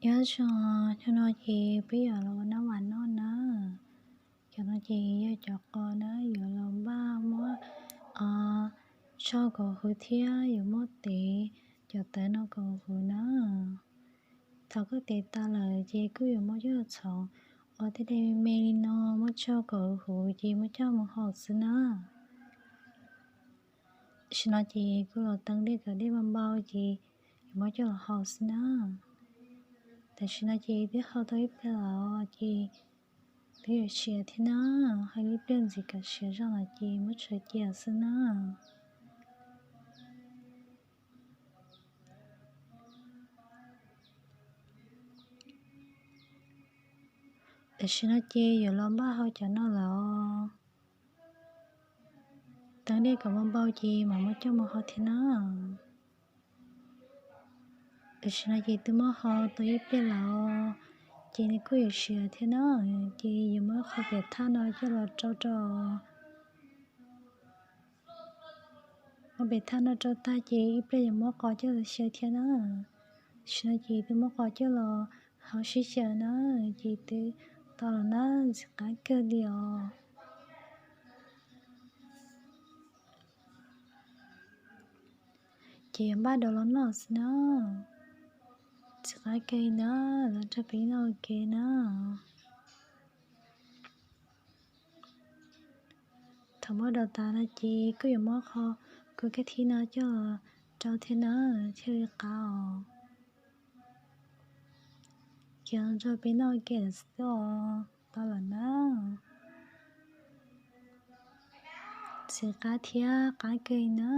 Nyob zoo, hnub no ces peb yuav los ua nab vam noj na. Cov no ces yog cov qos na, yuav los npaj muab tsau kom huv thiab yuav muab tev cov tawv no kom huv na. Thaum koj tev tas lawm ces kuj yuav muab coj los txhoov ua tej dej me me li no, muab tsau kom huv ces muab coj mus hau xwb na. Tam sim no ces kuv los teev dej kom dej npau npau ces yuav muab coj los hau xwb na. Tam sim no ces twb hau tau ib pliag lawm ces twb yuav siav thiab na. Hau ib pliag ntxiv kom siav zog lawm ces muab tshuav cia xwb na. Tam sim no ces yuav los npaj hau cov no lawm os. Teev dej kom npau npau ces mam muab coj mus hau thiab na. Tam sim no ces twb muab hau tau ib pliag lawm os, ces nws kuj yuav siav thiab na. Ces yuav muab qhov pem thaj no coj los rau rau. Qhov pem thaj no rau tag ces ib pliag yuav muab qos coj los xyaw thiab na. Tam sim no ces twb muab qos coj los hau sib xyaw na, ces twb tau los na, ntxim qab kawg li os. Ces yuav npaj daus los noj xwb na. Ntxim qab kawg li na, los nrog peb noj ua ke na. Thaum muab daus tas no ces kuj yuav muab qhov kua kab thib no coj los rau thiab na, thiaj li qab os. Ces los nrog peb noj ua ke lawm xwb os, tau lawm na. Ntxim qab thiab qab kawg li na.